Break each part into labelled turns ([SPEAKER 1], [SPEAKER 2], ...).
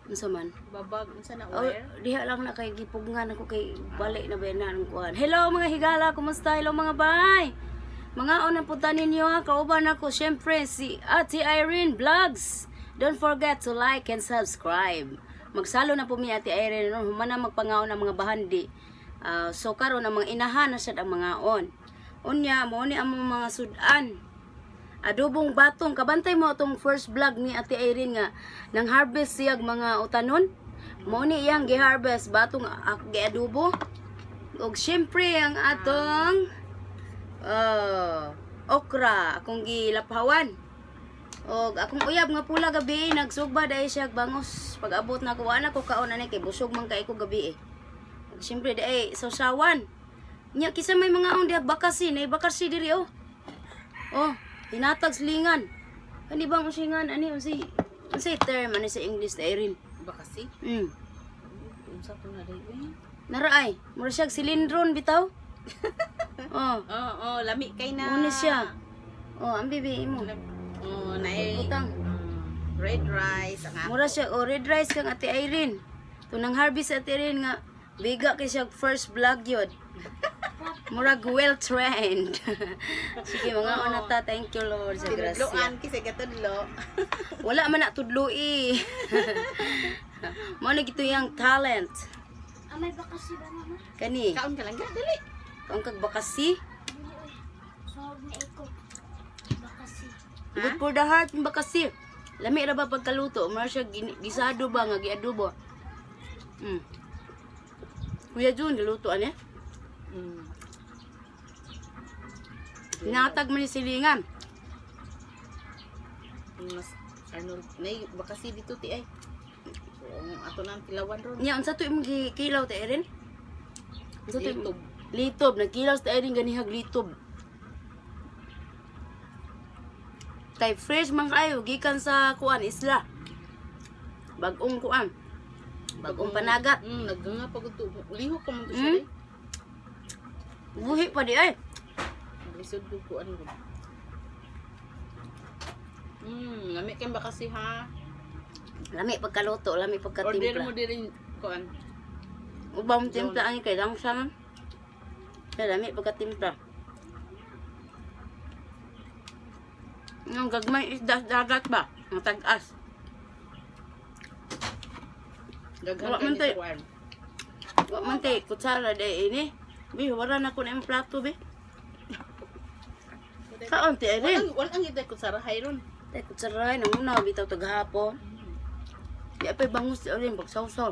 [SPEAKER 1] Unsa man?
[SPEAKER 2] Babag unsa na
[SPEAKER 1] Oh,
[SPEAKER 2] wire?
[SPEAKER 1] diha lang na kay gipugngan ako kay balik na ba na ang kuan. Hello mga higala, kumusta? Hello mga bay. Mga unang punta ninyo ha, kauban ako syempre si Ate Irene Vlogs. Don't forget to like and subscribe. Magsalo na po mi Ate Irene no, humana magpangaon ang mga bahandi. Ah, so karon ang mga inahan na sad ang mga on. Unya mo ni ang mga sudan. Adobong batong kabantay mo atong first vlog ni Ate Irene nga nang harvest siyag mga utanon. Mo ni iyang giharvest batong giadobo. Og syempre ang atong okra akong gilaphawan. Og akong uyab nga pula gabi nagsugba dahil siya bangos. Pag abot na ko wala ko kaon ani kay busog man kay ko gabi eh. Og syempre dai sausawan. Nya kisa may mga on diha bakasi nay bakasi diri oh. Oh, hinatag silingan. Kani bang usingan ani unsay unsay term ani sa English na Irene?
[SPEAKER 2] Bakasi. Unsa to na dai eh?
[SPEAKER 1] Nara ay, mura siya silindron bitaw. Oh,
[SPEAKER 2] Oh, oh, lami kay na.
[SPEAKER 1] muna siya. Oh, ang bibi mo.
[SPEAKER 2] Oh, naay
[SPEAKER 1] Butang.
[SPEAKER 2] Red rice ang ako.
[SPEAKER 1] Mura siya oh, red rice kang Ate Irene. Tunang harvest Ate Irene nga biga kay siya first vlog yun. Murag well trained. Sige mga una ta, thank you Lord sa grasya.
[SPEAKER 2] Tinudloan kasi katudlo.
[SPEAKER 1] Wala man na tudloi. Mo na gito yang talent.
[SPEAKER 3] Ah, may bakasi ba mama?
[SPEAKER 1] Kani,
[SPEAKER 2] Kaon ka lang ga dali.
[SPEAKER 1] kung kag bakasi,
[SPEAKER 3] Dili oy. Sunog na iko. Bakasi.
[SPEAKER 1] good for the heart yung bakasi. Lami ra ba pagkaluto, mura siya gisado ba nga giadobo. Kuya Jun, giluto ani. Hinatag man ni silingan.
[SPEAKER 2] Mas Arnold, nay bakasi dito ti ay. So, ang ato na ang tilawan ron.
[SPEAKER 1] Nya unsa to imong gikilaw ta Erin? Unsa to
[SPEAKER 2] Litob.
[SPEAKER 1] Litob, nagkilaw sa Erin ganihag litob. Kay fresh man kayo gikan sa kuan isla. Bagong kuan. Bagong panagat.
[SPEAKER 2] Naganga pag ito. Lihok ka man to siya. Eh.
[SPEAKER 1] Buhi pa di ay.
[SPEAKER 2] Lisod ko kuan ron. Lami kay bakasi ha.
[SPEAKER 1] Lami pagkaluto, lami
[SPEAKER 2] Order
[SPEAKER 1] pagkatimpla.
[SPEAKER 2] mo din kuan.
[SPEAKER 1] Ubang timpla ani kay lang sa man. Kaya lami pagkatimpla. Ang gagmay isda sa dagat ba? Ang tag-as.
[SPEAKER 2] Daghan
[SPEAKER 1] Wa
[SPEAKER 2] kay
[SPEAKER 1] man
[SPEAKER 2] ni
[SPEAKER 1] tay-
[SPEAKER 2] kuan.
[SPEAKER 1] Wa man tay kutsara day ini. Bi, wala na ko na imong plato bi. Kaon ti Irene.
[SPEAKER 2] Wala ang gid ko sa rahay ron.
[SPEAKER 1] Tay kutsara nang una bitaw taghapon. Di pa bangus ti Irene pagsawsaw.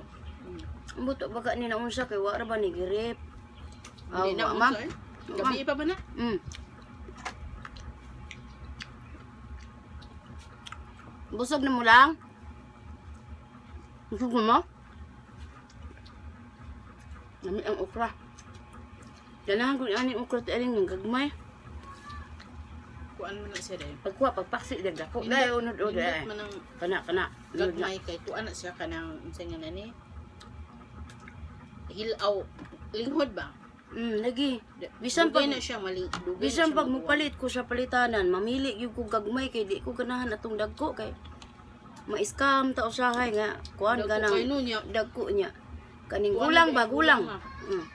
[SPEAKER 1] Ang buto baga ni naon siya kay wa ra ba ni girip. Aw,
[SPEAKER 2] Hindi na
[SPEAKER 1] wa, ma'am.
[SPEAKER 2] unsa, eh. Gabi pa ba na?
[SPEAKER 1] Busog na mo lang. Busog na mo? Nami ang okra. Ganahan ko ni ani okra ti Irene ng gagmay.
[SPEAKER 2] Kuan man na siya dai.
[SPEAKER 1] Pagkuha, pagpaksi, dagdako. Dahil unod o
[SPEAKER 2] Nindot
[SPEAKER 1] dahil.
[SPEAKER 2] man ang
[SPEAKER 1] Kana, kana. Unod na.
[SPEAKER 2] gagmay kay kuan na siya kanang unsa nga nani. Hilaw linghod ba?
[SPEAKER 1] Lagi. Bisan
[SPEAKER 2] Dugay
[SPEAKER 1] pag,
[SPEAKER 2] na siya mali dugay na
[SPEAKER 1] bisan
[SPEAKER 2] siya
[SPEAKER 1] pag
[SPEAKER 2] makuha.
[SPEAKER 1] mupalit ko sa palitanan, mamili gyud ko gagmay kay di ko ganahan atong dagko kay ma-scam ta usahay nga kuan
[SPEAKER 2] Dagko
[SPEAKER 1] ganang
[SPEAKER 2] kay no niya.
[SPEAKER 1] dagko niya. Kaning
[SPEAKER 2] Kuan
[SPEAKER 1] gulang
[SPEAKER 2] na
[SPEAKER 1] ba
[SPEAKER 2] kay
[SPEAKER 1] gulang.
[SPEAKER 2] gulang, ah.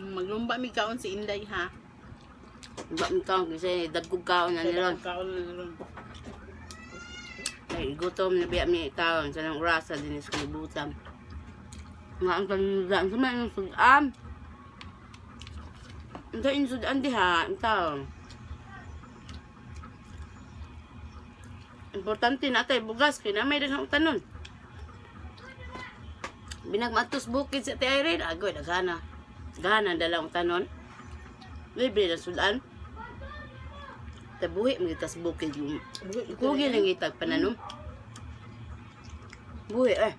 [SPEAKER 2] Maglumba mi kaon si Inday ha.
[SPEAKER 1] Ba mi kaon kasi dagkog kaon na nila.
[SPEAKER 2] Kaon na ron.
[SPEAKER 1] Kay gutom na biya mi taon sa nang orasa din sa kalibutan. Nga ang kanila sa may sudan. Ang sa sudan diha, ang taon. Importante na tayo bugas kay na may daghang tanon. Binagmatos bukid sa Ate Irene, agoy daghana. Daghana dala ang tanon. Libre na sudan. Tabuhi mo sa bukid yung
[SPEAKER 2] Buhi
[SPEAKER 1] Kugi lang itag pananom. Buhi eh.